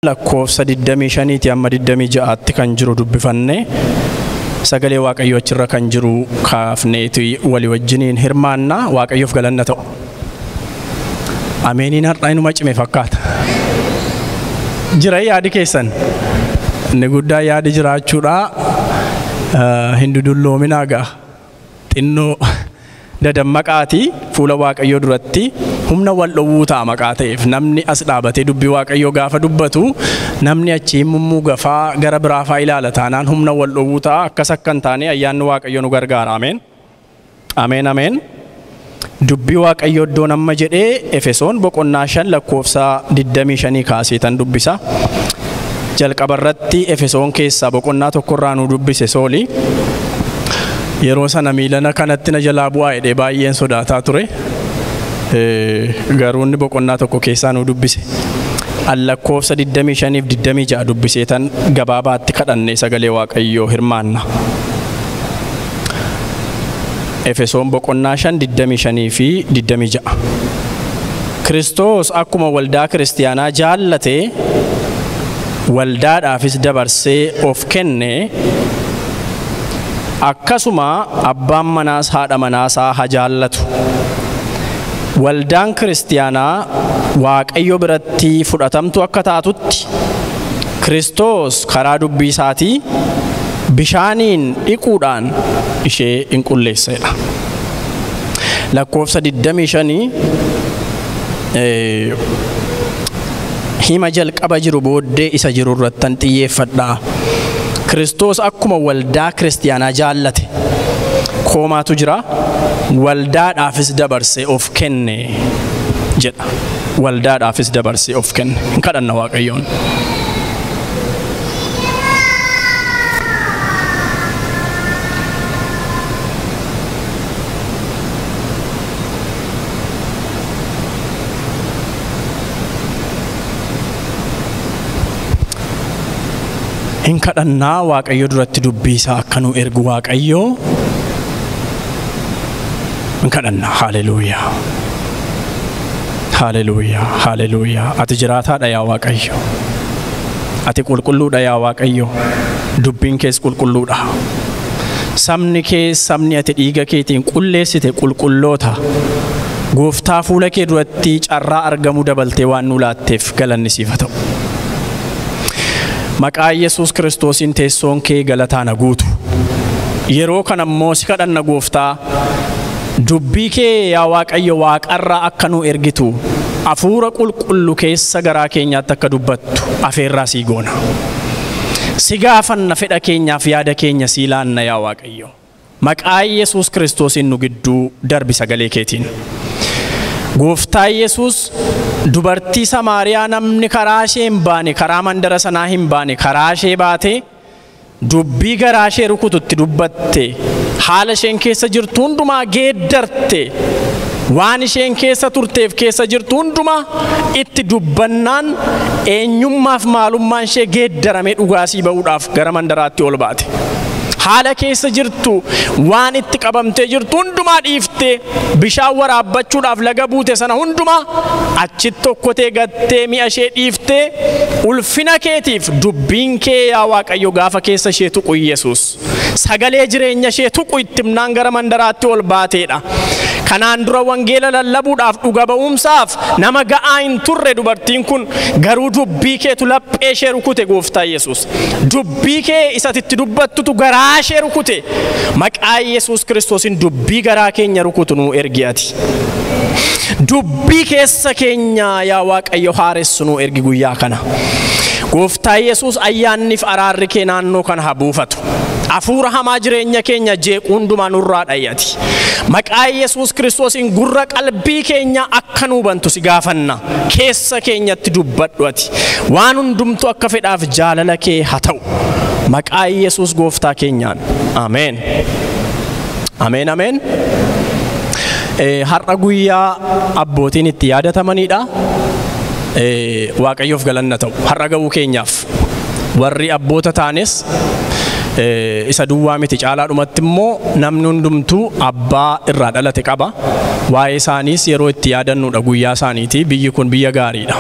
Lakkoofsa 25 amma 26tti kan jiru dubbifanne sagalee Waaqayyoo achirra kan jiru kaafneeti walii wajjiniin hirmaanna. Waaqayyoof galanna ta'u. Ameeniin har'a inuma cime fakkaata. Jira yaadi keessan. Inni guddaa yaadi jiraachuudha. Hin dudulloominaa ga'a. Xinnoo dadammaqaati fuula Waaqayyoo duratti humna wal dhowwuu ta'a maqaa ta'eef namni as dhaabatee dubbii Waaqayyoo gaafa dubbatu namni achi mummuu gafaa gara biraafaa ilaala taanaan humna wal dhowwuu ta'a. Akkas akka hin taane ayyaanni Waaqayyoo nu gargaara. Ameen. Ameen ameen. Dubbii Waaqayyoo iddoon amma jedhee Efesoon boqonnaa 5 lakkoofsa 25 kaasee tan dubbisa. Jalqaba irratti Efesoon keessaa boqonnaa tokkorraa nu dubbise sooli. Yeroo sana miilana kanatti na jalaa bu'aa jedhee baay'een sodaataa ture. Garuu inni boqonnaa tokko keessaa nu dubbise. Lakkoofsa 25 fi 26 dubbisee tan gabaabaatti kadhannee sagalee Waaqayyoo hirmaanna. Efesoon boqonnaa 5 25 fi 26. Kiristoos akkuma waldaa kiristiyaanaa jaallate waldaadhaafis dabarsee of kenne, akkasuma abbaan manaas haadha manaasaa haa jaallatu. Waldaan kiristiyaanaa Waaqayyo biratti fudhatamtu akka taatutti Kiristoos karaa dubbii isaatii bishaaniin dhiquudhaan ishee in qulleessedha. Lakkoofsa 25 hima jalqaba jiru booddee isa jiru irrattan xiyyeeffadha. Kiristoos akkuma waldaa kiristiyaanaa jaallate koomaatu jira, waldaadhaafis dabarsee of kenne jedha. Waldaadhaafis dabarsee of kenne. Hin kadhanna Waaqayyoon. Hin kadhannaa Waaqayyo duratti dubbii isaa akka nu ergu Waaqayyo. Hin kadhannaa. Haleluuyaa. Haleluuyaa. Haleluuyaa. Ati jiraataadha yaa Waaqayyo. Ati qulqulluudha yaa Waaqayyo. Dubbiin kees qulqulluudha. Sabni kee sabni ati dhiiga keetiin qulleessite qulqulloota. Gooftaa fuula kee duratti carraa argamuu dabaltee waan nu laatteef galanni siif haa ta'u. Maqaa Yesuus Kiristoosiin teessoon kee galataan guutu. Yeroo kana immoo si kadhanna Gooftaa, dubbii kee yaa Waaqayyo waaqarraa akka nu ergitu, hafuura qulqullu keessa garaa keenyaatti akka dubbattu afeerraa sii goona. Si gaafanna fedha keenyaaf yaada keenya sii laanna yaa Waaqayyo. Maqaa Yesuus Kiristoosiin nu gidduu darbi sagalee keetiin. Gooftaa Yesuus dubartii Samaariyaa namni karaa ishee hin baane, karaa mandara sanaa hin baane, karaa ishee baate dubbii garaa ishee rukututti dubbatte, haala isheen keessa jirtu hundumaa geeddarte, waan isheen keessa turteef keessa jirtu hundumaa itti dubbannaan eenyummaaf maalummaan ishee geeddaramee dhugaasii ba'uudhaaf gara mandaraatti ol baate. Haala keessa jirtu waan itti qabamtee jirtu hundumaa dhiiftee bishaan waraabbachuudhaaf laga buute sana hundumaa achitti tokkotee gattee mi'a ishee dhiiftee ulfina keetiif dubbiin kee yaa Waaqayyo gaafa keessa ishee tuqu Yesuus. Sagalee jireenya ishee tuqu itti himnaan gara mandaraatti ol baateedha. Kanaan dura wangeela lallabuudhaaf dhuga ba'umsaaf nama ga'aa hin turre dubartiin kun, garuu dubbii keetu laphee ishee rukute Gooftaa Yesuus. Dubbii kee isatitti dubbattutu garaa ishee rukute. Maqaa Yesuus Kiristoosiin dubbii garaa keenya rukutu nu ergi ati. Dubbii keessa keenya yaa Waaqayyo haaressu nu ergi guyyaa kana. Gooftaa Yesuus ayyaanniif araarri kee naannoo kana haa buufatu. Hafuura hamaa jireenya keenya jeequ hundumaa nurraa dhayyati. Maqaa Yesuus Kiristoosiin gurra qalbii keenya akka nu hubantu si gaafanna. Keessa keenyatti dubbadhu ati. Waan hundumtu akka fedhaaf jaalala kee haa ta'u. Maqaa Yesuus Gooftaa keenyaan. Ameen. Ameen ameen. Har'a guyyaa abbootiin itti yaadatamanidha. Waaqayyoof galanna ta'u. Har'a ga'uu keenyaaf warri abboota taanes isa duwwaa miti, caalaadhumatti immoo namni hundumtuu abbaa irraa dhalate qaba. Waa'ee isaaniis yeroo itti yaadannudha guyyaa isaaniiti. Biyyi kun biyya gaariidha.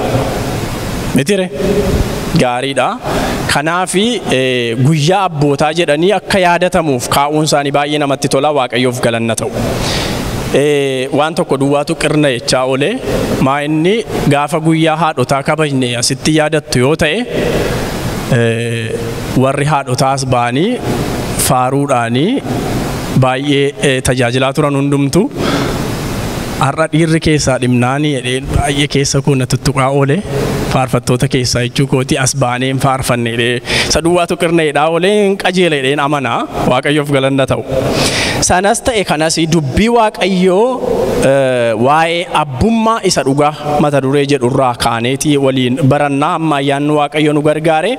Mitire? Gaariidha. Kanaafi guyyaa abbootaa jedhanii akka yaadatamuuf kaa'uun isaanii baay'ee namatti tola, Waaqayyoof galanna ta'u. Waan tokko duwwaatu qirna jechaa oole, maa inni gaafa guyyaa haadhotaa kabajne asitti yaadattu yoo ta'e, warri haadhotaas ba'anii faaruudhaanii baay'ee tajaajilaa turan hundumtu. Har'a dhiirri keessaa dhimnaanii jedheen baay'ee keessa koo na tuttuqaa oole, faarfattoota keessaa jechuu kooti, as baanee hin faarfanne jedhee isa duwwaatu qirna jedhaa oolee, hin qajeela jedheen amanaa, Waaqayyoof galanna ta'u. Sanas ta'e kanas, dubbii Waaqayyoo waa'ee abbummaa isa dhugaa mata duree jedhurraa kaaneetii waliin barannaa, amma ayyaanni Waaqayyo nu gargaare.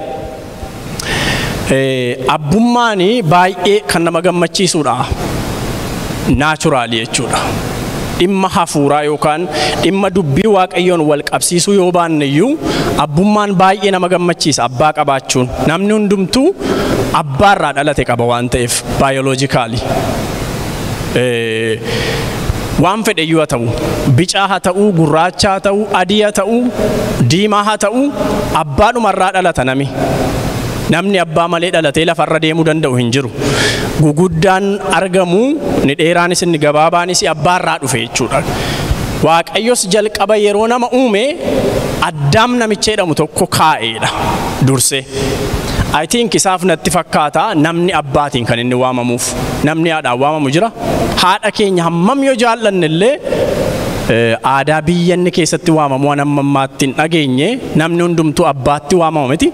Abbummaan baay'ee kan nama gammachiisudha. Naturally jechuudha. Dhimma hafuuraa yookaan dhimma dubbii Waaqayyoon wal qabsiisuu yoo baanne iyyuu, abbummaan baay'ee nama gammachiisa, abbaa qabaachuun. Namni hundumtuu abbaarraa dhalate qaba waan ta'eef, biologically. Waan fedhe iyyuu haa ta'u, bicaa haa ta'u, gurraacha haa ta'u, adii haa ta'u, diimaa haa ta'u, abbaadhumarraa dhalata nami. Namni abbaa malee dhalatee lafarra deemuu danda'u hin jiru. Guguddaan argamu, ni dheeraanis inni gabaabaanis abbaarraa dhufe jechuudha. Waaqayyos jalqaba yeroo nama uume Addaam namicha jedhamu tokko kaa'eedha dursee. I think isaaf natti fakkaata namni abbaatiin kan inni waamamuuf. Namni haadhaan waamamu jira. Haadha keenya hammam yoo jaallanne illee, aadaa biyya inni keessatti waamamu waan amma ammaatti hin dhageenye, namni hundumtuu abbaatti waamama miti.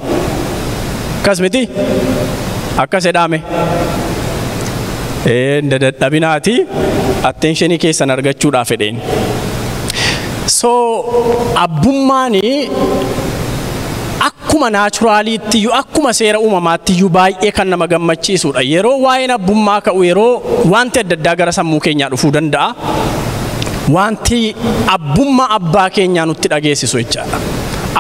Akkas miti? Akkas jedhame. Dadhabinaati attentionii keessan argachuudhaaf fedheen. So abbummaani akkuma naturaliitti iyyuu, akkuma seera uumamaatti iyyuu baay'ee kan nama gammachiisudha. Yeroo waa'een abbummaa ka'u, yeroo wanti adda addaa gara sammuu keenyaa dhufuu danda'a. Wanti abbummaa abbaa keenyaa nutti dhageessisu jechaadha.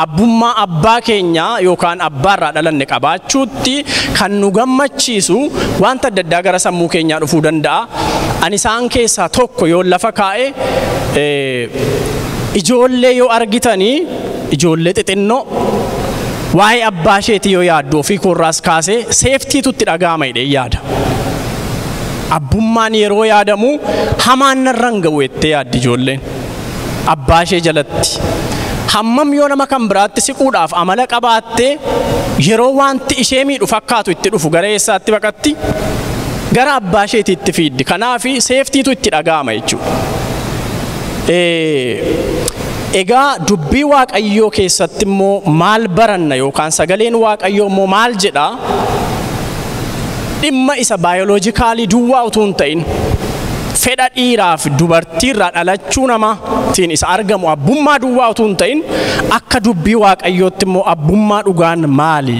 Abbummaa abbaa keenyaa yookaan abbaarraa dhalanne qabaachuutti kan nu gammachiisu wanta adda addaa gara sammuu keenyaa dhufuu danda'a. Ani isaan keessaa tokko yoo lafa kaa'e, ijoollee yoo argitanii, ijoollee xixinnoo waa'ee abbaa isheetii yoo yaaddu, ofii koorraas kaasee safetytu itti dhaga'ama jedhee yaada. Abbummaan yeroo yaadamu hamaan narra hin ga'u jettee yaaddi ijoolleen abbaa ishee jalatti. Hammam yoo nama kan biraatti siquudhaaf amala qabaattee, yeroo wanti ishee miidhu fakkaatu itti dhufu gara eessaatti baqatti? Gara abbaa isheetiitti fiiddi. Kanaaf safetytu itti dhaga'ama jechuudha. Egaa dubbii Waaqayyoo keessatti immoo maal baranna, yookaan sagaleen Waaqayyoo immoo maal jedha? Dhimma isa biologically duwwaa utuu hin ta'in, fedha dhiiraaf dubartiirraa dhalachuu namaatiin isa argamu abbummaa duwwaa utuu hin ta'in, akka dubbii Waaqayyootti immoo abbummaa dhugaan maali?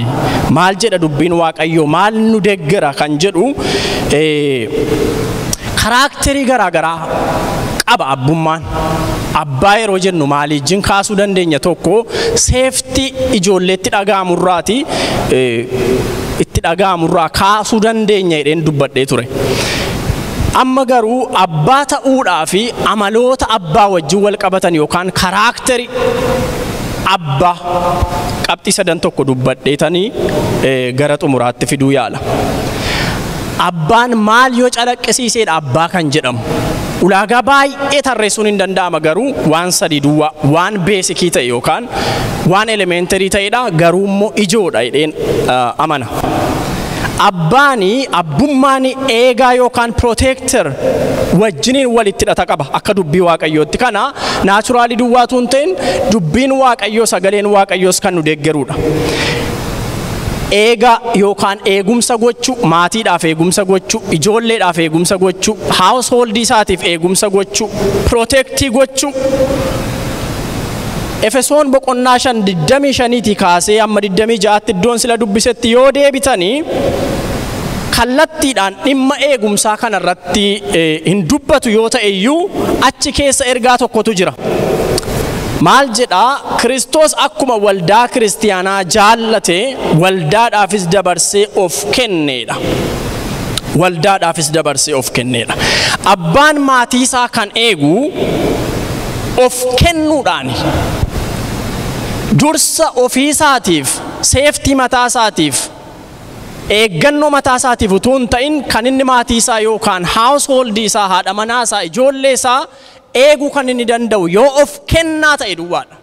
Maal jedha dubbiin Waaqayyoo? Maal nu deeggara kan jedhu, characterii garaa garaa qaba abbummaan. Abbaa yeroo jennu maaliijin kaasuu dandeenya? Tokko, safety ijoolleetti dhaga'amurraati itti dhaga'amurraa kaasuu dandeenya jedheen dubbadhee ture. Amma garuu abbaa ta'uudhaa fi amaloota abbaa wajjin wal qabatan yookaan characterii abbaa qabxii sadan tokko dubbadheetanii gara xumuraatti fiduu yaala. Abbaan maal yoo calaqqisiiseedha abbaa kan jedhamu? Ulaagaa baay'ee tarreessuun hin danda'ama, garuu waan sadii duwwaa, waan basicii ta'e yookaan waan elementary ta'edha, garuu immoo ijoodha jedheen amana. Abbaani, abbummaan eegaa yookaan protector wajjiniin walitti hidhata qaba akka dubbii Waaqayyootti. Kana naturally duwwaatu hin ta'in, dubbiin Waaqayyoo, sagaleen Waaqayyoos kan nu deeggarudha. Eegaa yookaan eegumsa gochuu, maatiidhaaf eegumsa gochuu, ijoolleedhaaf eegumsa gochuu, householdii isaatiif eegumsa gochuu, protectii gochuu. Efesoon boqonnaa 5:25iitii kaasee hamma 26tti, iddoon sila dubbisetti yoo deebitanii, kallattiidhaan dhimma eegumsaa kanarratti hin dubbatu yoo ta'e iyyuu, achi keessa ergaa tokkotu jira. Maal jedhaa? Kiristoos akkuma waldaa kiristiyaanaa jaallate waldaadhaafis dabarsee of kenneedha. Waldaadhaafis dabarsee of kenneedha. Abbaan maatii isaa kan eegu of kennuudhaani. Dursa ofiisaatiif safety mataa isaatiif eeggannoo mataa isaatiif utuu hin ta'in kan inni maatii isaa yookaan household isaa, haadha manaa isaa, ijoollee isaa eeguu kan inni danda'u yoo of kennaa ta'e duwwaadha.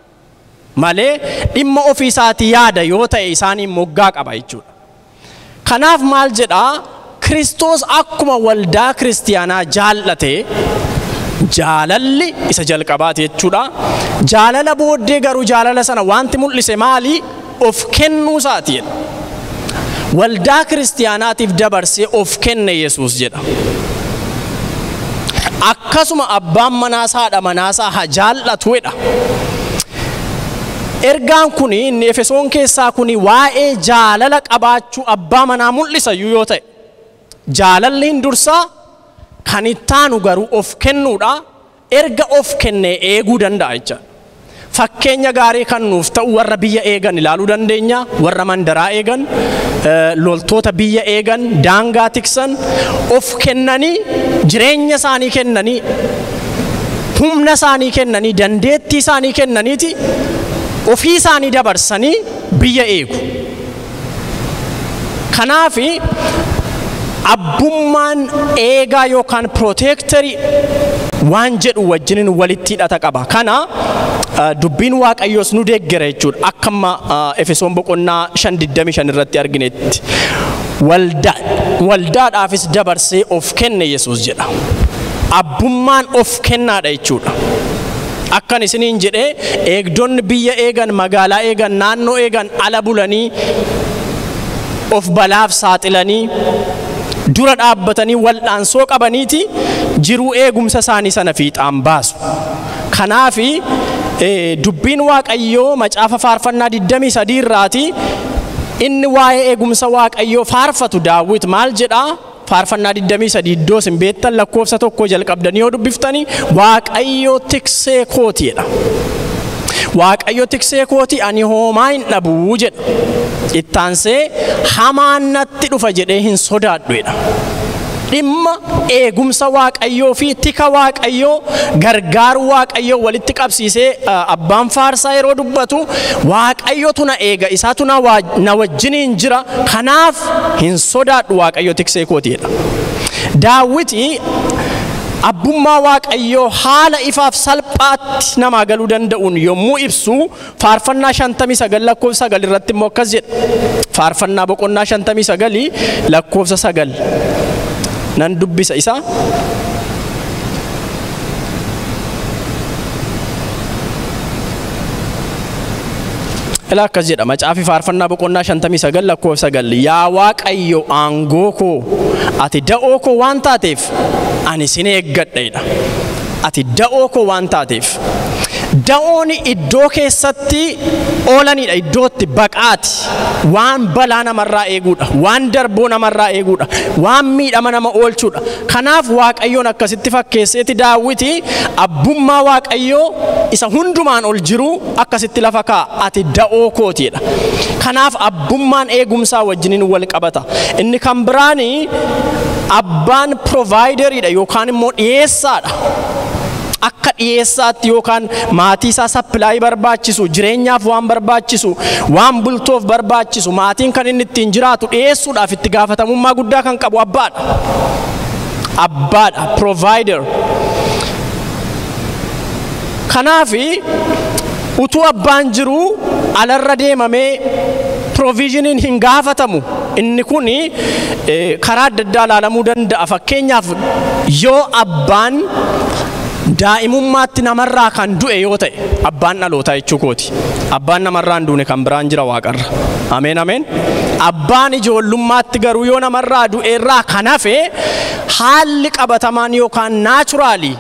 Malee dhimma ofii isaatii yaada yoo ta'e isaaniin moggaa qaba jechuudha. Kanaaf maal jedhaa? Kiristoos akkuma waldaa kiristiyaanaa jaallate, jaalalli isa jalqabaati jechuudha. Jaalala booddee garuu jaalala sana wanti mul'ise maali? Of kennuu isaati jedha. Waldaa kiristiyaanaatiif dabarsee of kenne Yesuus jedha. Akkasuma abbaan manaasaa haadha manaasaa haa jaallatu jedha. Ergaan kuni inni Efesoon keessaa kuni waa'ee jaalala qabaachuu abbaa manaa mul'isa iyyuu yoo ta'e, jaalalli hin dursaa, kan ittaanu garuu of kennuudha. Erga of kennee eeguu danda'a jecha. Fakkeenya gaarii kan nuuf ta'u warra biyya eegan ilaaluu dandeenya, warra mandaraa eegan, loltoota biyya eegan, daangaa tiksan, of kennanii, jireenya isaanii kennanii, humna isaanii kennanii, dandeettii isaanii kennaniiti ofii isaanii dabarsanii biyya eegu. Kanaafi abbummaan eegaa yookaan protectorii waan jedhu wajjinin walitti hidhata qaba. Kana dubbiin Waaqayyoos nu deeggera jechuudha. Akka amma Efesoon boqonnaa 5:25 irratti arginetti. Waldaadhaafis dabarsee of kenne Yesuus jedha. Abbummaan of kennaadha jechuudha. Akkan isiniin jedhee eegdonni biyya eegan, magaalaa eegan, naannoo eegan ala bulanii of balaaf saaxilanii dura dhaabbatanii wal'aansoo qabaniiti jiruu eegumsa isaanii sana fiixaan baasu. Kanaafi dubbiin Waaqayyoo macaafa faarfannaa 23 irraati inni waa'ee eegumsa Waaqayyoo faarfatu Daawit maal jedhaa? Faarfannaa 23 iddoo isin beektan lakkoofsa 1 jalqabdanii yoo dubbiftanii Waaqayyoo tiksee kooti jedha. Waaqayyo tiksee kooti ani homaa hin dhabuu jedha. Ittaansee hamaan natti dhufa jedhee hin sodaadhu jedha. Dhimma eegumsa Waaqayyoo fi tika Waaqayyoo, gargaaruu Waaqayyoo walitti qabsiisee abbaan faarsaa yeroo dubbatu Waaqayyotu na eega, isaatu na wajjiniin jira, kanaaf hin sodaadhu Waaqayyo tiksee kooti jedha. Daawiti abbummaa Waaqayyoo haala ifaaf salphaatti namaa galuu danda'uun yommuu ibsu faarfannaa 59 lakkoofsa 9 irratti immoo akkas jedha. Faarfannaa boqonnaa 59 lakkoofsa 9 nan dubbisa isa. Ilaa akkas jedha macaafi faarfannaa boqonnaa 59 lakkoofsa 9, yaa Waaqayyo aangoo koo, ati da'oo koo waan taateef ani sin eeggadha jedha. Ati da'oo koo waan taateef. Da'oon iddoo keessatti oolanidha, iddootti baqaati. Waan balaa namarraa eeguudha, waan darboo namarraa eeguudha, waan miidhama nama oolchuudha. Kanaaf Waaqayyoon akkasitti fakkeesseeti Daawiti abbummaa Waaqayyoo isa hundumaan ol jiru akkasitti lafa kaa'a, ati da'oo kootiidha. Kanaaf abbummaan eegumsaa wajjiniin wal qabata. Inni kan biraani abbaan provaayideriidha yookaan immoo dhiyeessaadha. Akka dhiyeessaatti yookaan maatii isaa sappilaayii barbaachisu, jireenyaaf waan barbaachisu, waan bultoof barbaachisu, maatiin kan inni ittiin jiraatu dhiyeessuudhaaf itti gaafatamummaa guddaa kan qabu abbaadha. Abbaadha, provider. Kanaafi utuu abbaan jiruu alarra deemamee provisioniin hin gaafatamu. Inni kuni karaa adda addaa ilaalamuu danda'a. Fakkeenyaaf yoo abbaan daa'imummaatti namarraa kan du'e yoo ta'e, abbaan dhalootaa jechuu kooti. Abbaan namarraa hin duune kan biraan jira waaqarra. Ameen ameen. Abbaan ijoollummaatti garuu yoo namarraa du'e irraa kan hafe haalli qabatamaan yookaan naturally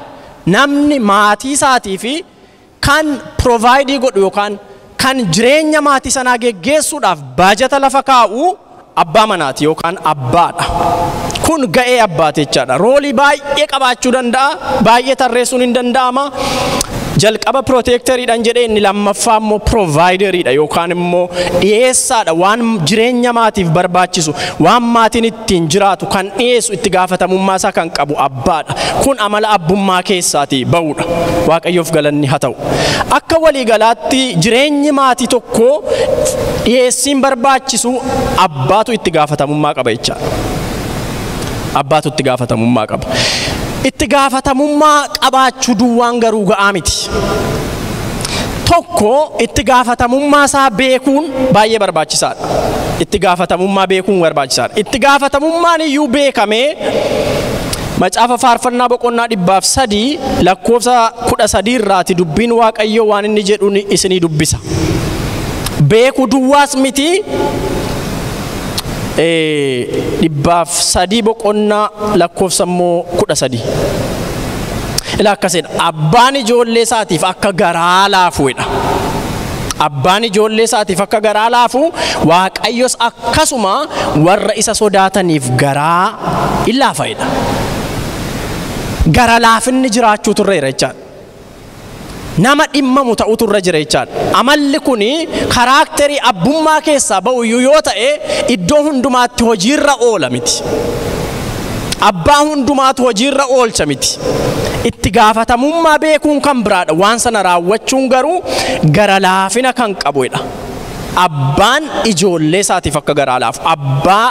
namni maatii isaatii fi kan provide godhu yookaan kan jireenya maatii sanaa geggeessuudhaaf baajata lafa kaa'u abbaa manaati yookaan abbaadha. Kun ga'ee abbaati jechaadha. Roolii baay'ee qabaachuu danda'a, baay'ee tarreessuun hin danda'ama. Jalqaba protectoriidhaan jedhee inni lammaffaa immoo provideriidha yookaan immoo dhiyeessaadha. Waan jireenya maatiif barbaachisu, waan maatiin ittiin jiraatu kan dhiyeessu, itti gaafatamummaa isaa kan qabu abbaadha. Kun amala abbummaa keessaatii ba'uudha. Waaqayyoof galanni haa ta'u. Akka waliigalaatti jireenyi maatii tokkoo dhiyeessiin barbaachisu abbaatu itti gaafatamummaa qaba jechaadha. Abbaatu itti gaafatamummaa qaba. Itti gaafatamummaa qabaachuu duwwaan garuu ga'aa miti. Tokko itti gaafatamummaa isaa beekuun baay'ee barbaachisaadha. Itti gaafatamummaa beekuun barbaachisaadha. Itti gaafatamummaan iyyuu beekamee macaafa faarfannaa boqonnaa 103 lakkoofsa 13 irraati dubbiin Waaqayyoo waan inni jedhu isinii dubbisa. Beekuu duwwaas miti 103 boqonnaa lakkoofsa immoo 13. Ilaa akkasidha. Abbaan ijoollee isaatiif akka garaa laafuudha. Abbaan ijoollee isaatiif akka garaa laafu, Waaqayyos akkasuma warra isa sodaataniif garaa in laafa'edha. Gara laafinni jiraachuu turreera jechaadha. Nama dhimmamu ta'utu irra jira jechaadha. Amalli kuni karaakterii abbummaa keessaa ba'u iyyuu yoo ta'e iddoo hundumaatti hojiirra oola miti. Abbaa hundumaatu hojiirra oolcha miti. Itti gaafatamummaa beekuun kan biraadha. Waan sana raawwachuun garuu gara laafina kan qabudha. Abbaan ijoollee isaatiif akka garaa laafu, abbaa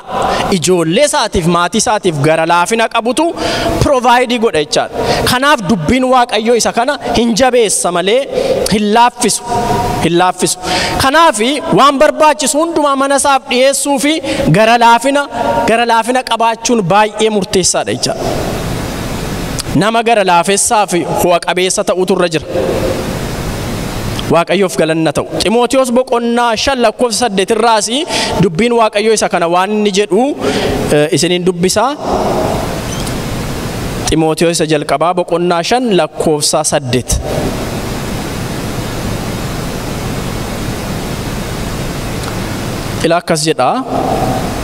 ijoollee isaatiif maatii isaatiif gara laafina qabutu provide godha jechaadha. Kanaaf dubbiin Waaqayyoo isa kana hin jabeessa malee hin laaffisu. Hin laaffisu. Kanaaf waan barbaachisu hundumaa mana isaaf dhiyeessuu fi gara laafina qabaachuun baay'ee murteessaadha jechaadha. Nama gara laafessaa fi ho'a qabeessa ta'utu irra jira. Waaqayyoof galanna ta'u. Ximootiyoos boqonnaa 5 lakkoofsa 8 irraas dubbiin Waaqayyoo isa kana waan inni jedhu isiniin dubbisa. Ximootiyoos isa jalqabaa boqonnaa 5 lakkoofsa 8. Ilaa akkas jedha.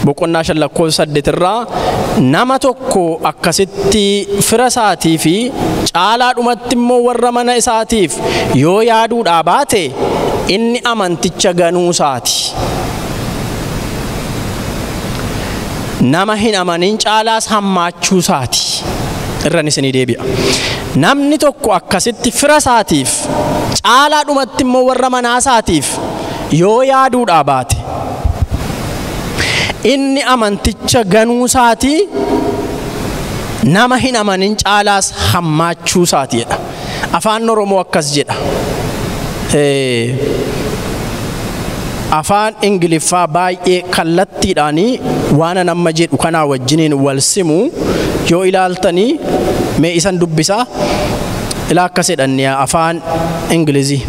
Boqonnaa 5 lakkoofsa 8 irraa nama tokko akkasitti fira isaatii fi caalaadhumatti immoo warra mana isaatiif yoo yaaduudhaa baate inni amanticha ganuu isaati. Nama hin amanin caalaas hammaachuu isaati. Irraan isinii deebi'a. Namni tokko akkasitti fira isaatiif caalaadhumatti immoo warra manaa isaatiif yoo yaaduudhaa baate inni amanticha ganuu isaati, nama hin amanin caalaas hammaachuu isaati jedha. Afaan Oromoo akkas jedha. Afaan Ingiliffaa baay'ee kallattiidhaanii waan amma jedhu kanaa wajjiniin wal simu yoo ilaaltanii mee isan dubbisaa. Ilaa akkas jedhan afaan Ingilizii.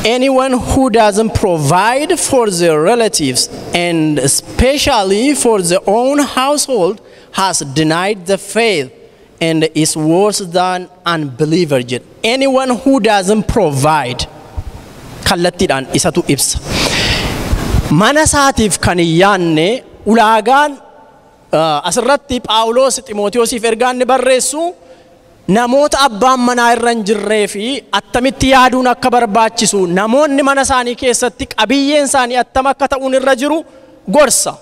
Anyone who doesn't provide for their relatives and especially for their own household has denied the faith and is worse than unbeliever. Anyone who doesn't provide, kallattiidhaan isatu ibsa. Mana isaatiif kan hin yaanne ulaagaan asirratti Phaawulos Ximootiyoosiif ergaa inni barreessu namoota abbaan manaa irra hin jirree fi attamitti yaaduun akka barbaachisu, namoonni mana isaanii keessatti qabiyyeen isaanii attam akka ta'uun irra jiru gorsa.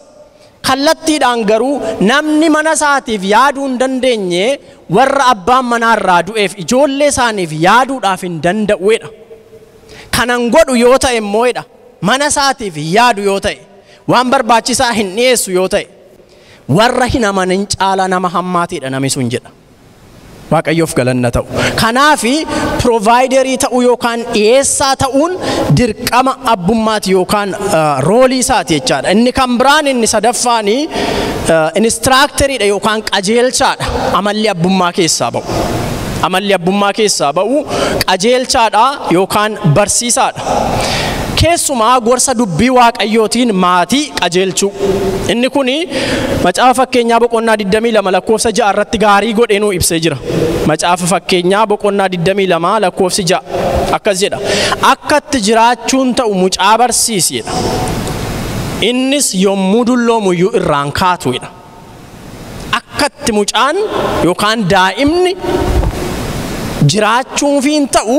Kallattiidhaan garuu namni mana isaatiif yaaduu hin dandeenye warra abbaan manaa irraa du'eef ijoollee isaaniif yaaduudhaaf hin danda'uudha. Kanan godhu yoo ta'e immoodha. Mana isaatiif yaadu yoo ta'e, waan barbaachisaa hin dhiyeessu yoo ta'e, warra hin amanin caalaa nama hammaatiidha namni sun jedha. Waaqayyoof galanna ta'u. Kanaafi providerii ta'uu yookaan dhiyeessaa ta'uun dirqama abbummaati yookaan roolii isaati jechaadha. Inni kan biraan inni sadaffaani instructoriidha yookaan qajeelchaadha. Amalli abbummaa keessaa ba'u. Amalli abbummaa keessaa ba'u qajeelchaadha yookaan barsiisaadha. Keessumaa gorsa dubbii Waaqayyootiin maatii qajeelchuu. Inni kuni macaafa fakkeenyaa boqonnaa 22 lakkoofsa 6 irratti gaarii godhee nuu ibsee jira. Macaafa fakkeenyaa boqonnaa 22 lakkoofsi 6 akkas jedha. Akkatti jiraachuun ta'u mucaa barsiisi jedha. Innis yommuu dulloomu iyyuu irraan kaatu jedha. Akkatti mucaan yookaan daa'imni Jiraachuun fi hin ta'u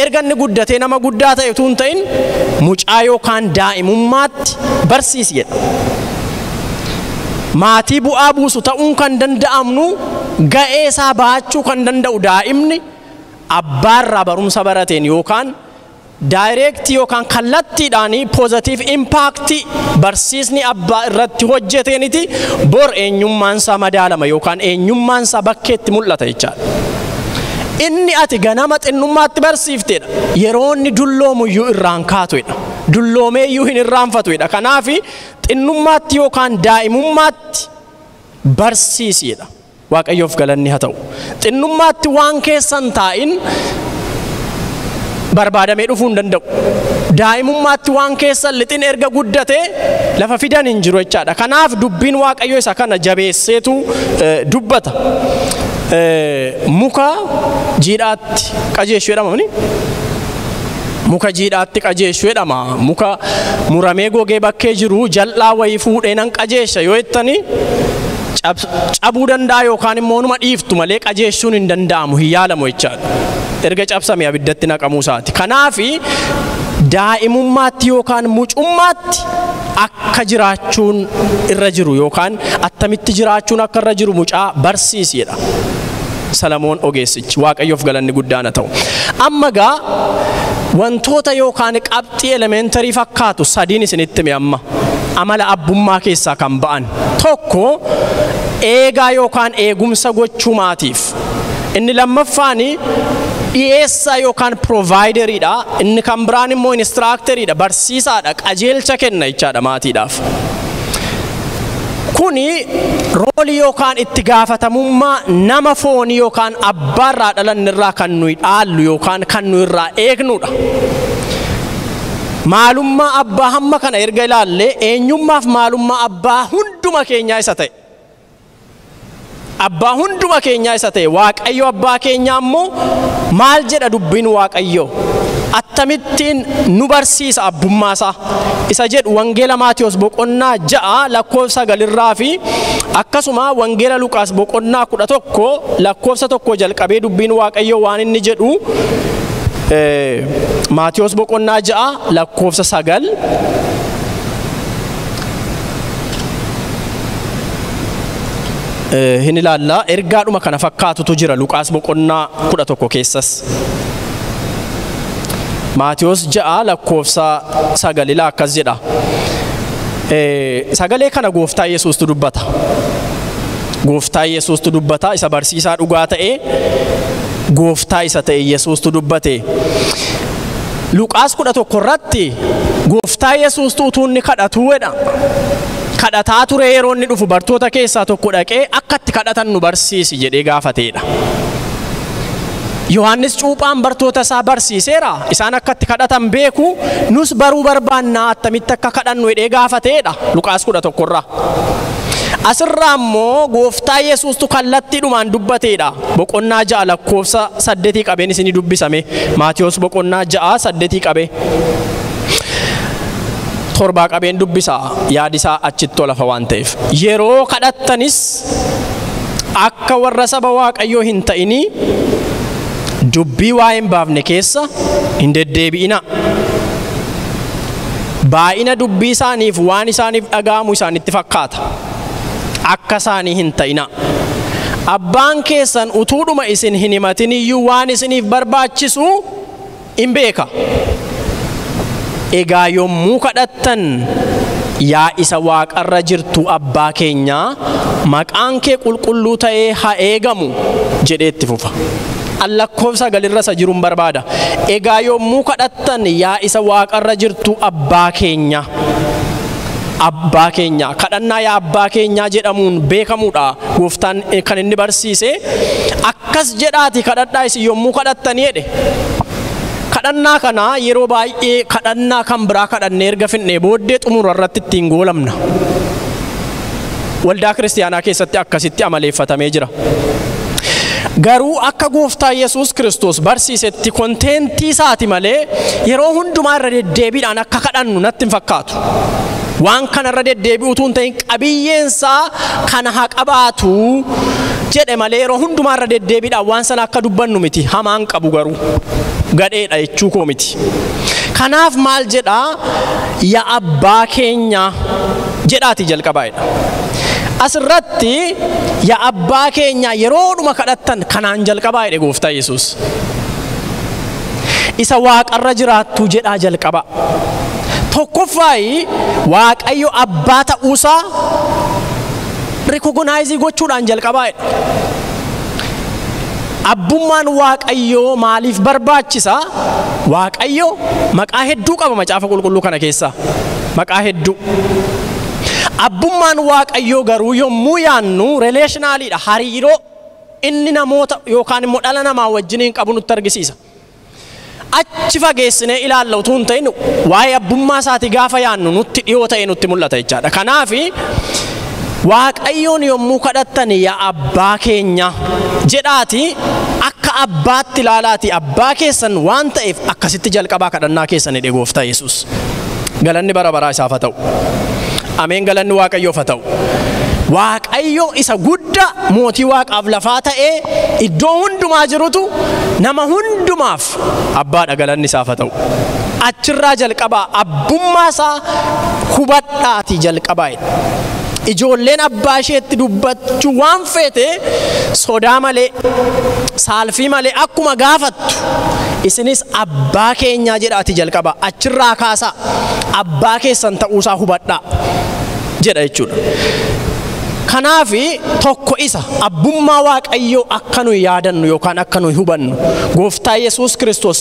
erga inni guddatee nama guddaa ta'e utuu hin ta'in mucaa yookaan daa'imummaatti barsiisi jedha. Maatii bu'aa buusu ta'uun kan danda'amnu ga'ee isaa baachuu kan danda'u daa'imni abbaarraa barumsa barateen yookaan direct yookaan kallattiidhaan positive impact barsiisni abbaa irratti hojjeteeniti bor eenyummaan isaa madaalama yookaan eenyummaan isaa bakkeetti mul'ata jechaadha. Inni ati ganama xinnummaatti barsiiftedha. Yeroo inni dulloomuyyuu irraan kaatudha. Dulloomeeyyuu hin irraanfatudha. Kanaaf xinnummaatti yookaan daa'imummaatti barsiisidha. Waaqayyoof galanni haa ta'u. Xinnummaatti waan keessan taa'in barbaadamee dhufuu hin danda'u. Daa'imummaatti waan keessan lixin erga guddatee lafa fidan hin jiru jechaadha. Kanaaf dubbiin Waaqayyoo isa kana jabeesseetu dubbata. Muka jiidhaatti qajeeshuu jedhama mini? Muka jiidhaatti qajeeshuu jedhama. Muka muramee gogee bakkee jiru jal'aa wayii fuudhee nan qajeesha yoo jettani cabuu danda'a yookaan immoo numa dhiiftu malee qajeeshuun hin danda'amu, hin yaalamu jechaadha. Erga cabsame abiddatti naqamuu isaati. Kanaafi daa'imummaatti yookaan mucummaatti akka jiraachuun irra jiru yookaan attamitti jiraachuun akka irra jiru mucaa barsiisidha. Salamoon ogeessichi Waaqayyoof galanni guddaan haa ta'u. Amma gaa wantoota yookaan qabxii elementarii fakkaatu sadiin isinitti hime amma amala abbummaa keessaa kan ba'an. Tokko eegaa yookaan eegumsa gochuu maatiif. Inni lammaffaan dhiyeessaa yookaan provaayideriidha. Inni kan biraan immoo inistiraakteriidha, barsiisaadha, qajeelcha kenna jechaadha maatiidhaaf. Kuni roolii yookaan itti gaafatamummaa nama foonii yookaan abbaarraa dhalannirraa kan nuyi dhaallu yookaan kan nuyi irraa eegnudha. Maalummaa abbaa hamma kana erga ilaallee eenyummaaf maalummaa abbaa hunduma keenyaa isa ta'e. Abbaa hunduma keenyaa isa ta'e Waaqayyo abbaa keenyaa immoo maal jedha dubbiin Waaqayyoo? Akkamittiin nu barsiisa abbummaa isaa? Isa jedhu Wangeela Maatiyos boqonnaa 6 lakkoofsa 9 fi akkasuma Wangeela Luqaas boqonnaa 11 lakkoofsa 1 jalqabee dubbiin Waaqayyoo waan inni jedhu Maatiyos boqonnaa 6 lakkoofsa 9 hin ilaalla. Ergaadhuma kana fakkaatutu jira Luqaas boqonnaa 11 keessas. Maatiyos 6 lakkoofsa 9 ilaa akkas jedha. Sagalee kana Gooftaa Yesuustu dubbata. Gooftaa Yesuustu dubbata isa barsiisaa dhugaa ta'e Gooftaa isa ta'e Yesuustu dubbate. Luqaas 11 irratti Gooftaa Yesuustu utuu inni kadhatu jedha. Kadhataa ture yeroo inni dhufu bartoota keessaa tokko dhaqee akka itti kadhatan nu barsiisi jedhee gaafateedha. Yohaannis cuuphaan bartoota isaa barsiiseera. Isaan akka itti kadhatan beeku, nus baruu barbaannaa attamitti akka kadhannu jedhee gaafateedha. Luqaas 11 irraa. Asirraa immoo Gooftaa Yesuustu kallattiidhumaan dubbateedha. Boqonnaa 6 lakkoofsa 8 qabeen isinii dubbisame. Maatiyos boqonnaa 6 8 qabee. 7 qabeen dubbisa yaadi isaa achitti lafa waan ta'eef. Yeroo kadhattanis akka warra saba Waaqayyoo hin ta'inii dubbii waa'ee hin baafne keessa hin deddeebi'ina. Baay'ina dubbii isaaniif waan isaaniif dhaga'amu isaanitti fakkaata. Akka isaanii hin ta'ina. Abbaan keessan utuudhuma isin hin himatin iyyuu waan isiniif barbaachisu hin beeka. Egaa yommuu kadhattan yaa isa waaqarra jirtu abbaa keenyaa maqaan kee qulqulluu ta'ee haa eegamu jedhee itti fufa. Lakkoofsa sagalirra isa jiruun barbaada. Egaa yommuu kadhattan yaa isa waaqarra jirtu abbaa keenya. Abbaa keenya kadhannaa yaa abbaa keenyaa jedhamuun beekamuudha. Gooftaan kan inni barsiise akkas jedhaati kadhadhaa isin yommuu kadhattanii jedhe. Kadhannaa kana yeroo baay'ee kadhannaa kan biraa kadhannee erga finnee booddee xumura irratti ittiin goolamna. Waldaa kiristaanaa keessatti akkasitti amaleeffatamee jira. Garuu akka Gooftaa Yesuus Kiristoos barsiisetti konteentii isaati malee yeroo hundumaa irra deddeebiidhaan akka kadhannu natti hin fakkaatu. Waan kana irra deddeebi'u utuu hin ta'in qabiyyeensaa kana haa qabaatu. Jedhe malee yeroo hundumaarra deddeebiidhaan waan sana akka dubbannu miti. Hamaan qabu garuu gadheedha jechuu koo miti. Kanaaf maal jedhaa? Yaa abbaa keenya jedhaati jalqabaa jedha. Asirratti yaa abbaa keenya yeroodhuma kadhattan kanaan jalqabaa jedhe gooftaa Yesuus. Isa waaqarra jiraattu jedhaa jalqaba. Tokkoffaayi Waaqayyo abbaa ta'uusaa rikogonaayizii gochuudhaan jalqabaa jedha. Abbummaan Waaqayyoo maaliif barbaachisa? Waaqayyo maqaa hedduu qaba macaafa qulqulluu kana keessa. Maqaa hedduu. Abbummaan Waaqayyoo garuu yommuu yaannu rileeshinaaliidha. Hariiroo inni namoota yookaan immoo dhala namaa wajjiniin qabu nutti argisiisa. Achi fageessinee ilaalla utuu hin ta'in waa'ee abbummaa isaatii gaafa yaannu nutti dhiyoo ta'e nutti mul'ata jechaadha. Kanaaf Waaqayyoon yommuu kadhattan yaa abbaa keenya jedhaati akka abbaatti ilaalaati abbaa keessan waan ta'eef akkasitti jalqabaa kadhannaa keessan jedhe gooftaa Yesuus. Galanni bara baraa isaaf haa ta'u. Ameen, galanni Waaqayyoof haa ta'u. Waaqayyo isa guddaa mootii waaqaaf lafaa ta'ee iddoo hundumaa jirutu nama hundumaaf abbaadha, galanni isaaf haa ta'u. Achirraa jalqabaa abbummaa isaa hubadhaatii jalqabaa jedha. Ijoolleen abbaa isheetti dubbachuu waan feete sodaa malee saalfii malee akkuma gaafattu isinis abbaa keenyaa jedhaati jalqabaa achirraa kaasaa abbaa keessan ta'uusaa hubadhaa jedha jechuudha. Kanaaf tokko isa abbummaa Waaqayyoo akka nuyi yaadannu yookaan akka nuyi hubannu gooftaa Yesuus Kiristoos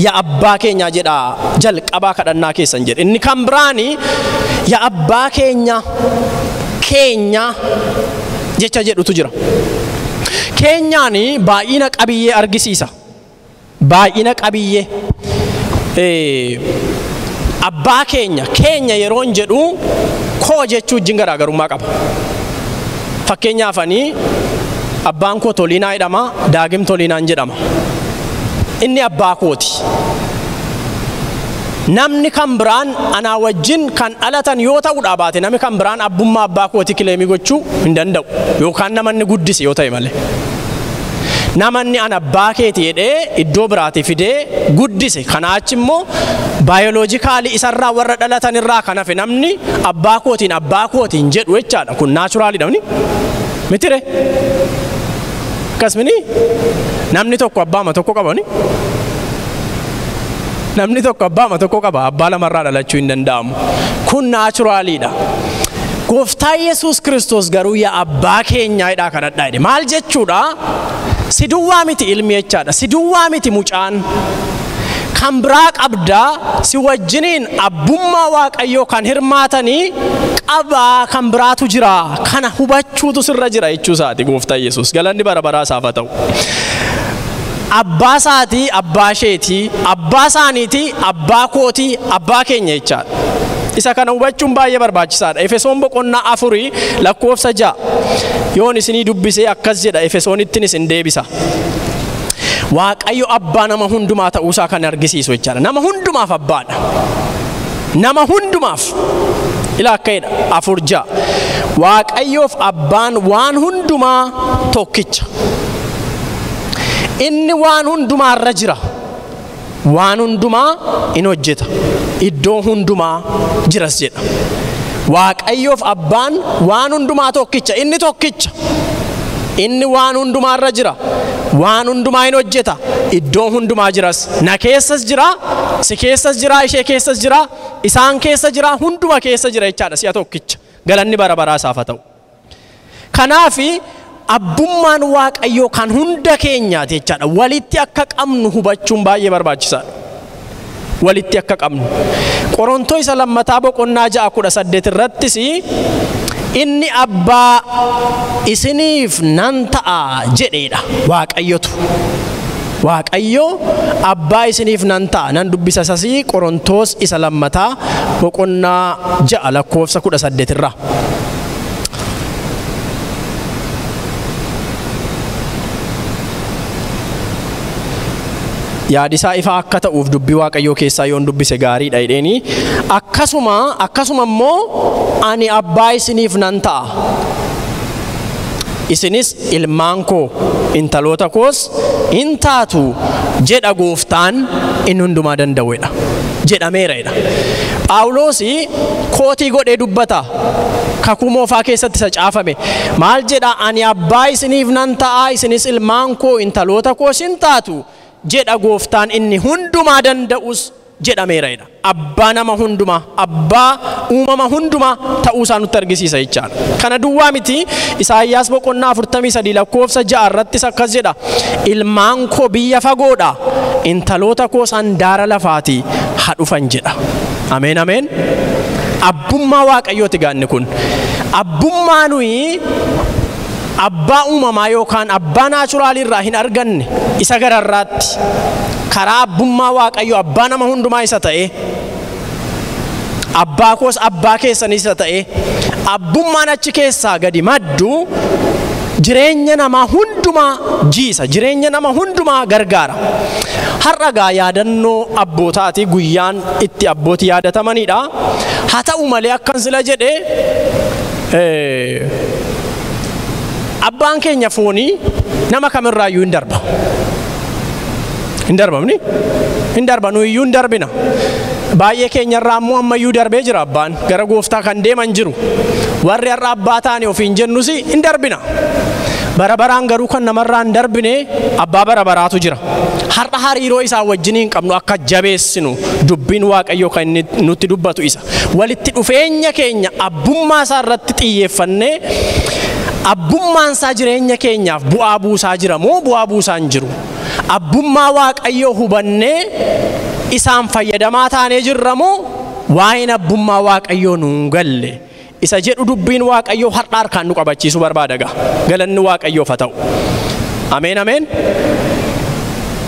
yaa abbaa keenyaa jedhaa jalqabaa kadhannaa keessan jedhe. Inni kan biraani yaa abbaa keenya keenya jecha jedhutu jira. Keenyaani baay'ina qabiyyee argisiisa. Baay'ina qabiyyee abbaa keenya keenya yeroon jedhu koo jechuu wajjin garaagarummaa qaba. Fakkeenyaaf ani abbaan koo Toliinaa jedhama, Daagim Toliinaan jedhama. Inni abbaa kooti. Namni kan biraan anaa wajjin kan dhalatan yoo ta'uudhaa baate namni kan biraan abbummaa abbaa kooti kileemii gochuu hin danda'u. Yookaan namanni guddise yoo ta'e malee. Namanni an abbaa keeti jedhee iddoo biraatii fidee guddise. Kanaa achi immoo baayoloojikaalii isarraa warra dhalatan irraa kan hafe namni abbaa kootiin jedhu jechaadha. Kun naachuraaliidha mini? Mitire? Akkasumini namni tokko abbaama tokko qaba ni? Namni tokko abbaama tokko qaba. Abbaa lamarraa dhalachuu hin danda'amu. Kun naachuraaliidha. Gooftaa Yesuus Kiristoos garuu yaa abbaa keenyaa jedhaa kadhadhaa jedhe. Maal jechuudha? Si duwwaa miti ilmi jechaadha. Si duwwaa miti mucaan. Kan biraa qabdaa si wajjiniin abbummaa Waaqayyoo kan hirmaatanii qabaa kan biraatu jira. Kana hubachuutu sirra jira jechuu isaati gooftaa Yesuus. Galanni bara baraa isaaf haa ta'u. Abbaa isaatii, abbaa isheetii, abbaa isaaniitii, abbaa kootii, abbaa keenya jechaadha. Isa kana hubachuun baay'ee barbaachisaadha. Efesoon boqonnaa 4 lakkoofsa 6 yoon isinii dubbisee akkas jedha. Efesoonittiin isin deebisa. Waaqayyo abbaa nama hundumaa ta'uusaa kan argisiisu jechaadha. Nama hundumaaf abbaadha. Nama hundumaaf. Ilaa akka jedha 4:6. Waaqayyoof abbaan waan hundumaa tokkicha. Inni waan hundumaarra jira. Waan hundumaa in hojjeta. Iddoo hundumaa jiras jedha. Waaqayyoof abbaan waan hundumaa tokkicha. Inni tokkicha. Inni waan hundumaarra jira. Waan hundumaa in hojjeta. Iddoo hundumaa jiras. Na keessas jira, si keessas jira, ishee keessas jira, isaan keessa jira, hunduma keessa jira jechaadha si'a tokkicha. Galanni bara baraa isaaf haa ta'u. Kanaafi abbummaan Waaqayyoo kan hunda keenyaati jechaadha. Walitti akka qabnu hubachuun baay'ee barbaachisaadha. Walitti akka qabnu. Qorontoo isa lammataa boqonnaa 6:18 irrattis inni abbaa isiniif nan ta'a jedheedha Waaqayyotu. Waaqayyo abbaa isiniif nan ta'a. Nan dubbisa isasii Qorontoos isa lammataa boqonnaa 6 lakkoofsa 18 irraa. Yaadisaa ifaa akka ta'uuf dubbii Waaqayyoo keessaa yoon dubbise gaariidha jedheeni. Akkasuma immoo ani abbaa isiniif nan ta'a. Isinis ilmaan koo intaloota koos in taatu jedha gooftaan inni hundumaa danda'uudha. Jedhameera. Phaawulos kootii godhee dubbata. Kakuu moofaa keessatti isa caafame. Maal jedha? Ani abbaa isiniif nan ta'a, isinis ilmaan koo intaloota koos in taatu jedha gooftaan inni hundumaa danda'us jedhameera. Abbaa nama hundumaa, abbaa uumama hundumaa ta'uusaa nutti argisiisa jechaadha. Kana duwwaa miti, Isaayyaas boqonnaa 43 lakkoofsa 6 irrattis akkas jedha. Ilmaan koo biyya fagoodha, intaloota koos handaara lafaati haa dhufan jedha. Ameen ameen. Abbummaa Waaqayyooti gaanni kun. Abbummaa nuyi abbaa uumamaa yookaan abbaa naachuraalii irraa hin arganne isa gararraatti karaa abbummaa Waaqayyoo abbaa nama hundumaa isa ta'e, abbaa koos abbaa keessanii isa ta'e, abbummaan achi keessaa gadi maddu jireenya namaa hundumaa jiisa, jireenya nama hundumaa gargaara. Har'a gaa yaadannoo abbootaati, guyyaan itti abbootii yaadatamanidha. Haa ta'u malee akkan sila jedhe abbaan keenya foonii nama kamirraayyuu hin darba. Hin darbamni? Hin darba, nuyiyyuu hin darbina. Baay'ee keenyarraa immoo ammayyuu darbee jira abbaan. Gara gooftaa kan deeman jiru. Warri har'a abbaa taane ofiin jennus hin darbina. Bara baraan garuu kan namarraa hin darbine abbaa bara baraatu jira. Har'a hariiroo isaa wajjin hin qabnu akka jabeessinu dubbiin Waaqayyoo kan inni nutti dubbatu isa. Walitti dhufeenya keenya abbummaa isaa irratti xiyyeeffannee abbummaan isaa jireenya keenyaaf bu'aa buusaa jira moo bu'aa buusaa hin jiru? Abbummaa Waaqayyoo hubannee isaan fayyadamaa taanee jirra moo waa'een abbummaa Waaqayyoo nuun galle? Isa jedhu dubbiin Waaqayyoo har'a harkaan nu qabachiisuu barbaada gaa. Galanni Waaqayyoof haa ta'u. Ameen ameen.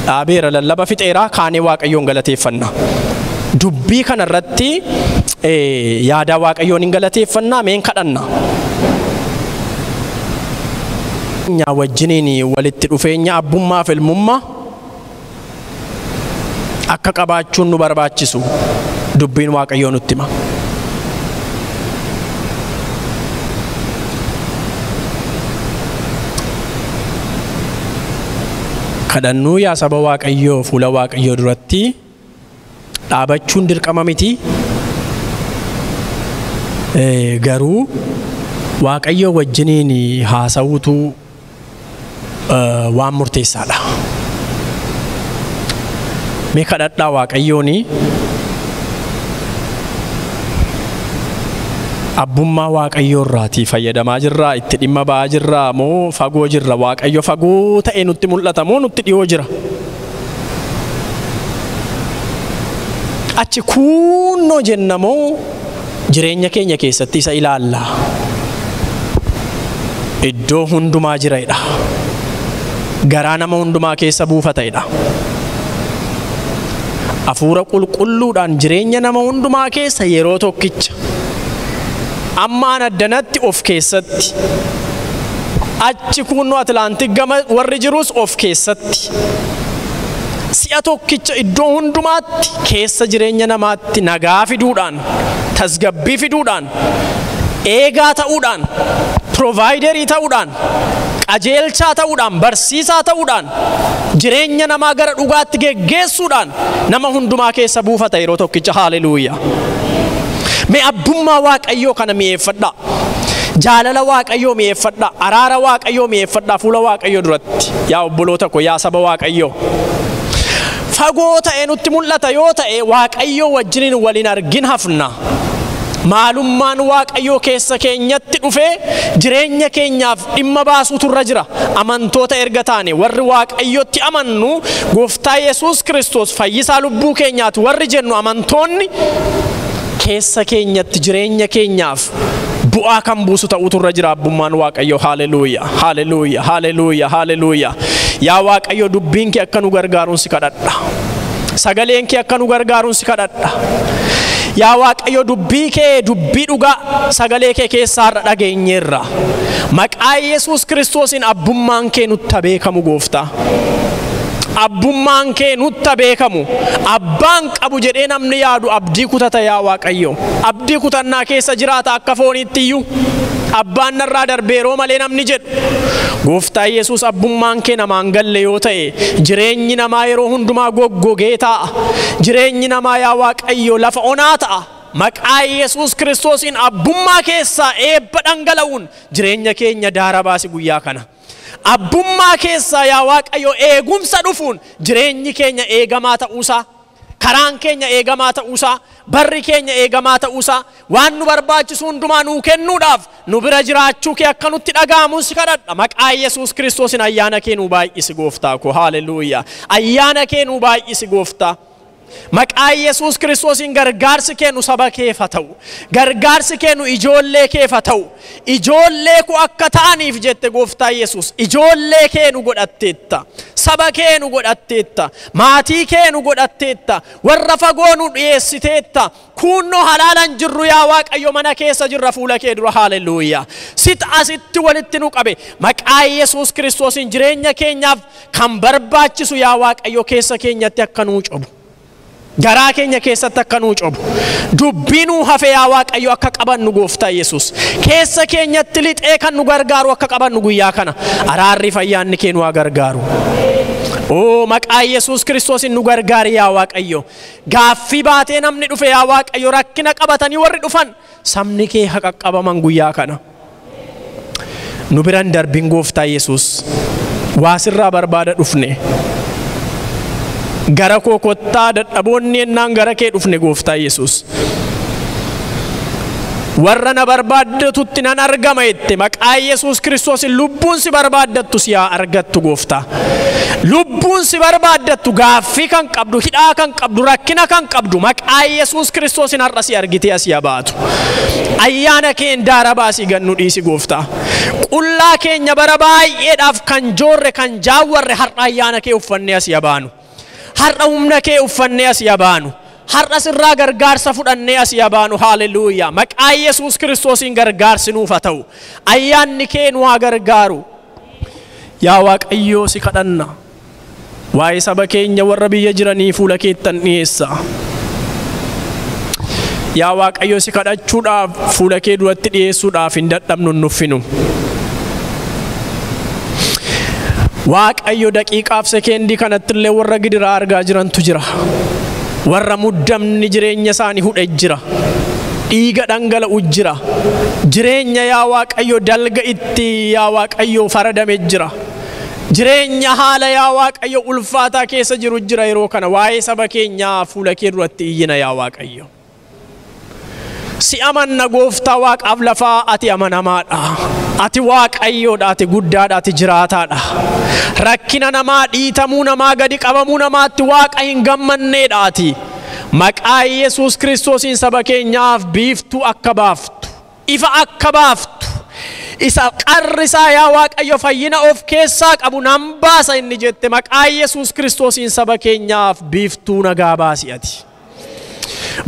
Dhaabeera lallaba fixeeraa kaanee Waaqayyoon galateeffanna. Dubbii kanarratti yaada Waaqayyoon hin galateeffannaa meen kadhanna. Wajjiniin walitti dhufeenya abbummaa fi ilmummaa akka qabaachuun nu barbaachisu dubbiin Waaqayyoo nutti hima. Kadhannuu yaa saba Waaqayyoo fuula Waaqayyoo duratti dhaabachuun dirqama miti. Garuu Waaqayyoo wajjiniin haasawuutu waan murteessaadha. Mee kadhadhaa Waaqayyooni abbummaa Waaqayyoo irraatii fayyadamaa jirraa, itti dhimma ba'aa jirraa moo fagoo jirra? Waaqayyo fagoo ta'e nutti mul'ata moo nutti dhiyoo jira? Achi kuunnoo jenna moo jireenya keenya keessatti isa ilaalla? Iddoo hundumaa jira. Garaa nama hundumaa keessa buufata'edha. Hafuura qulqulluudhaan jireenya nama hundumaa keessa yeroo tokkicha. Ammaan addanatti of keessatti. Achi kunnoo Atlaantik gama warri jirus of keessatti. Si'a tokkicha iddoo hundumaatti keessa jireenya namaatti nagaa fiduudhaan, tasgabbii fiduudhaan, eegaa ta'uudhaan, providerii ta'uudhaan, qajeelchaa ta'uudhaan, barsiisaa ta'uudhaan, jireenya namaa gara dhugaatti geggeessuudhaan nama hundumaa keessa buufata yeroo tokkicha. Haaleluuyaa. Mee abbummaa Waaqayyoo kana mi'eeffadhaa. Jaalala Waaqayyoo mi'eeffadhaa. Araara Waaqayyoo mi'eeffadhaa fuula Waaqayyoo duratti. Yaa obboloota ko, yaa saba Waaqayyoo. Fagoo ta'e nutti mul'ata yoo ta'e Waaqayyoo wajjiniin waliin argin hafna. Maalummaan Waaqayyoo keessa keenyatti dhufee jireenya keenyaaf dhimma baasuutu irra jira. Amantoota erga taane warri Waaqayyotti amannu Gooftaa Yesuus Kiristoos fayyisaa lubbuu keenyaati warri jennu amantoonni keessa keenyatti jireenya keenyaaf bu'aa kan buusu ta'uutu irra jira abbummaan Waaqayyoo. Haaleluuyaa, haaleluuyaa, haaleluuyaa, haaleluuyaa. Yaa Waaqayyo dubbiin kee akka nu gargaaruun si kadhadha. Sagaleen kee akka nu gargaaruun si kadhadha. Yaa Waaqayyo dubbii kee dubbii dhugaa sagalee kee keessaa har'a dhageenyeerra. Maqaa Yesuus Kiristoosiin abbummaan kee nutti beekamu Gooftaa. Abbummaan kee nutti beekamu. Abbaan qabu jedhee namni yaadu abdii kutata yaa Waaqayyo. Abdii kutannaa keessa jiraata akka fooniitti iyyuu. Abbaan narraa darbeeroo malee namni jedhu. Gooftaa Yesuus abbummaan kee namaan galle yoo ta'e jireenyi namaa yeroo hundumaa goggogee taa'a. Jireenyi namaa yaa Waaqayyo lafa onaa ta'a. Maqaa Yesuus Kiristoosiin abbummaa keessaa eebba dhangala'uun jireenya keenya daara baasi guyyaa kana. Abbummaa keessaa yaa Waaqayyo eegumsa dhufuun jireenyi keenya eegamaa ta'uusaa, karaan keenya eegamaa ta'uusaa, barri keenya eegamaa ta'uusaa, waan nu barbaachisu hundumaa nuu kennuudhaaf nu bira jiraachuu kee akka nutti dhaga'amuun si kadhadha. Maqaa Yesuus Kiristoosiin ayyaana kee nuu baay'isi gooftaa koo. Haaleluyyaa. Ayyaana kee nuu baay'isi gooftaa. Maqaa Yesuus Kiristoosiin gargaarsi kee nu saba keef haa ta'u. Gargaarsi kee nu ijoollee keef haa ta'u. Ijoollee koo akka ta'aniif jette gooftaa Yesuus. Ijoollee kee nu godhatteetta. Saba kee nu godhatteetta. Maatii kee nu godhatteetta. Warra fagoo nu dhiyeessiteetta. Kunnoo halaalan jirru yaa Waaqayyo mana keessa jirra fuula kee dura. Haaleluyyaa. Sit asitti walitti nu qabe. Maqaa Yesuus Kiristoosiin jireenya keenyaaf kan barbaachisu yaa Waaqayyo keessa keenyatti akka nuu cobu. Garaa keenya keessatti akka nuu cobu. Dubbii nuu hafe yaa Waaqayyo akka qabannu gooftaa Yesuus. Keessa keenyatti lixee kan nu gargaaru akka qabannu guyyaa kana. Araarri fayyaanni kee nu haa gargaaru. Oo maqaa Yesuus Kiristoosiin nu gargaari yaa Waaqayyo. Gaaffii baatee namni dhufe yaa Waaqayyo rakkina qabatanii warri dhufan sabni kee haa qaqqabaman guyyaa kana. Nu biran darbin gooftaa Yesuus. Waa sirraa barbaada dhufne. Gara koo kottaa dadhaboonni ennaan gara kee dhufne gooftaa Yesuus. Warra na barbaaddatutti nan argama jette maqaa Yesuus Kiristoosiin lubbuun si barbaaddattu si haa argattu gooftaa. Lubbuun si barbaaddattu gaaffii kan qabdu, hidhaa kan qabdu, rakkina kan qabdu maqaa Yesuus Kiristoosiin har'a si argitee asii haa baatu. Ayyaana keen daara baasii gannu dhiisi gooftaa. Qullaa keenya bara baay'eedhaaf kan joorre kan jaawwarre har'a ayyaana kee uffannee asii haa baanu. Har'a humna kee uffannee asii haa baanu. Har'a sirraa gargaarsa fudhannee asii haa baanu. Haaleluyyaa. Maqaa Yesuus Kiristoosiin gargaarsi nuuf haa ta'u. Ayyaanni kee nu haa gargaaru. Yaa Waaqayyoo si kadhanna. Waa'ee saba keenya warra biyya jiranii fuula keettan dhiyeessa. Yaa Waaqayyoo si kadhachuudhaaf fuula kee duratti dhiyeessuudhaaf hin dadhabnu hin nuffinu. Waaqayyo daqiiqaaf sekeendii kanatti illee warra gidiraa argaa jirantu jira. Warra muddamni jireenya isaanii hudhe jira. Dhiiga dhangala'u jira. Jireenya yaa Waaqayyo dalga itti yaa Waaqayyo faradame jira. Jireenya haala yaa Waaqayyo ulfaataa keessa jiru jira yeroo kana. Waa'ee saba keenyaa fuula kee duratti iyyina yaa Waaqayyo. Si amanna gooftaa Waaqaaf lafaa ati amanamaadha. Ati Waaqayyoodha, ati guddaadha, ati jiraataadha. Rakkina namaa, dhiitamuu namaa, gadi qabamuu namaatti Waaqa hin gammanneedha ati. Maqaa Yesuus Kiristoosiin saba keenyaaf biiftuu akka baaftu, ifa akka baaftu, isa qarrisaa yaa Waaqayyo fayyina of keessaa qabu nan baasa inni jette maqaa Yesuus Kiristoosiin saba keenyaaf biiftuu nagaa baasi ati.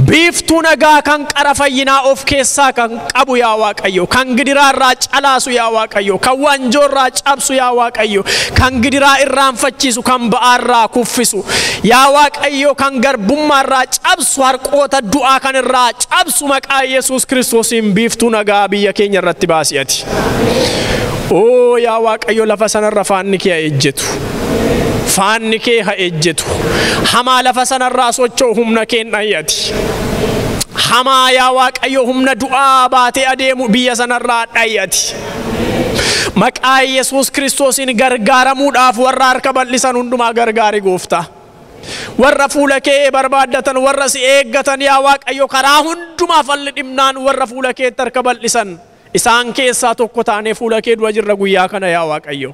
Biiftuu nagaa kan qara fayyinaa of keessaa kan qabu yaa Waaqayyo, kan gidiraa irraa calaasu yaa Waaqayyo, kan wanjoo irraa cabsu yaa Waaqayyo, kan gidiraa irraanfachiisu, kan ba'aa irraa kuffisu yaa Waaqayyo, kan garbummaa irraa cabsu, harqoota du'aa kan irraa cabsu maqaa Yesuus Kiristoosiin biiftuu nagaa biyya keenya irratti baasi ati. Oo yaa Waaqayyo lafa sanarra faanni kee haa ejjetu. Faanni kee haa ejjetu. Hamaa lafa sanarraa socho'u humna keen dhayyati. Hamaa yaa Waaqayyo humna du'aa baatee adeemu biyya sanarraa dhayyati. Maqaa Yesuus Kiristoosiin gargaaramuudhaaf warra harka bal'isan hundumaa gargaari gooftaa. Warra fuula kee barbaaddatan, warra si eeggatan yaa Waaqayyo karaa hundumaa falli dhimnaan warra fuula keetti harka bal'isan isaan keessaa tokko taanee fuula kee dura jirra guyyaa kana yaa Waaqayyo.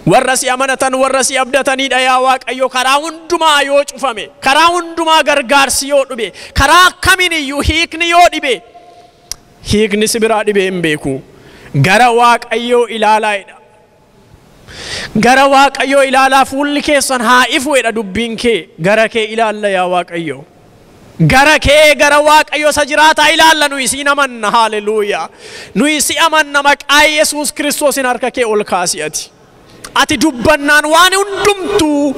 Warra si amanatan, warra si abdataniidha yaa Waaqayyo karaa hundumaa yoo cufame, karaa hundumaa gargaarsi yoo dhibe, karaa akkamiin hiikni yoo dhibe, hiikni si biraa dhibee hin beeku. Gara Waaqayyoo ilaalaadha. Gara Waaqayyoo ilaalaa fuulli keessan haa ifuudha dubbiin kee. Gara kee ilaalla yaa Waaqayyo. Gara kee gara Waaqayyo isa jiraataa ilaalla nuyi siin amanna. Haaleluyyaa. Nuyi si amanna maqaa Yesuus Kiristoosiin harka kee ol kaasi ati. Ati dubbannaan waan hundumtuu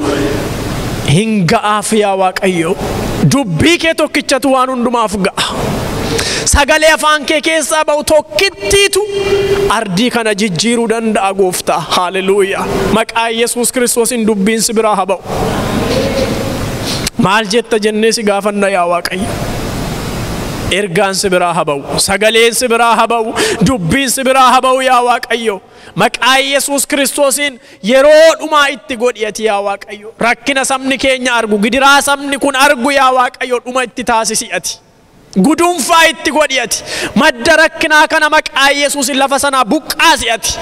hin ga'aaf yaa Waaqayyo. Dubbii kee tokkichatu waan hundumaaf ga'a. Sagalee afaan kee keessaa ba'u tokkittiitu ardii kana jijjiiruu danda'a gooftaa. Haaleluyyaa. Maqaa Yesuus Kiristoosiin dubbiin si biraa haa ba'u. Maal jetta jennee si gaafanna yaa Waaqayyo. Ergaan si biraa haa ba'u, sagaleen si biraa haa ba'u, dubbiin si biraa haa ba'u yaa Waaqayyo. Maqaa Yesuus Kiristoosiin yeroo dhumaa itti godhi ati yaa Waaqayyo. Rakkina sabni keenya argu, gidiraa sabni kun argu yaa Waaqayyo dhuma itti taasisi ati. Gudunfaa itti godhi ati. Madda rakkinaa kana maqaa Yesuusin lafa sanaa buqqaasi ati.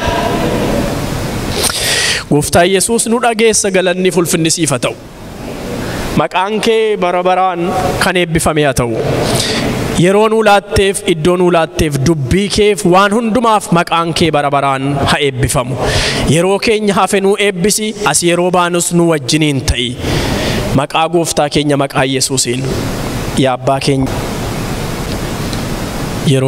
Gooftaa Yesuus nu dhageessa, galanni fulfinni siif haa ta'u. Maqaan kee bara baraan kan eebbifame haa ta'u. Yeroo nuu laatteef, iddoo nuu laatteef, dubbii keef waan hundumaaf maqaan kee bara baraan haa eebbifamu. Yeroo keenya hafe nuu eebbisi, as yeroo baanus nu wajjiniin ta'i. Maqaa gooftaa keenya maqaa Yesuusiin. Yaa abbaa keenya yeroo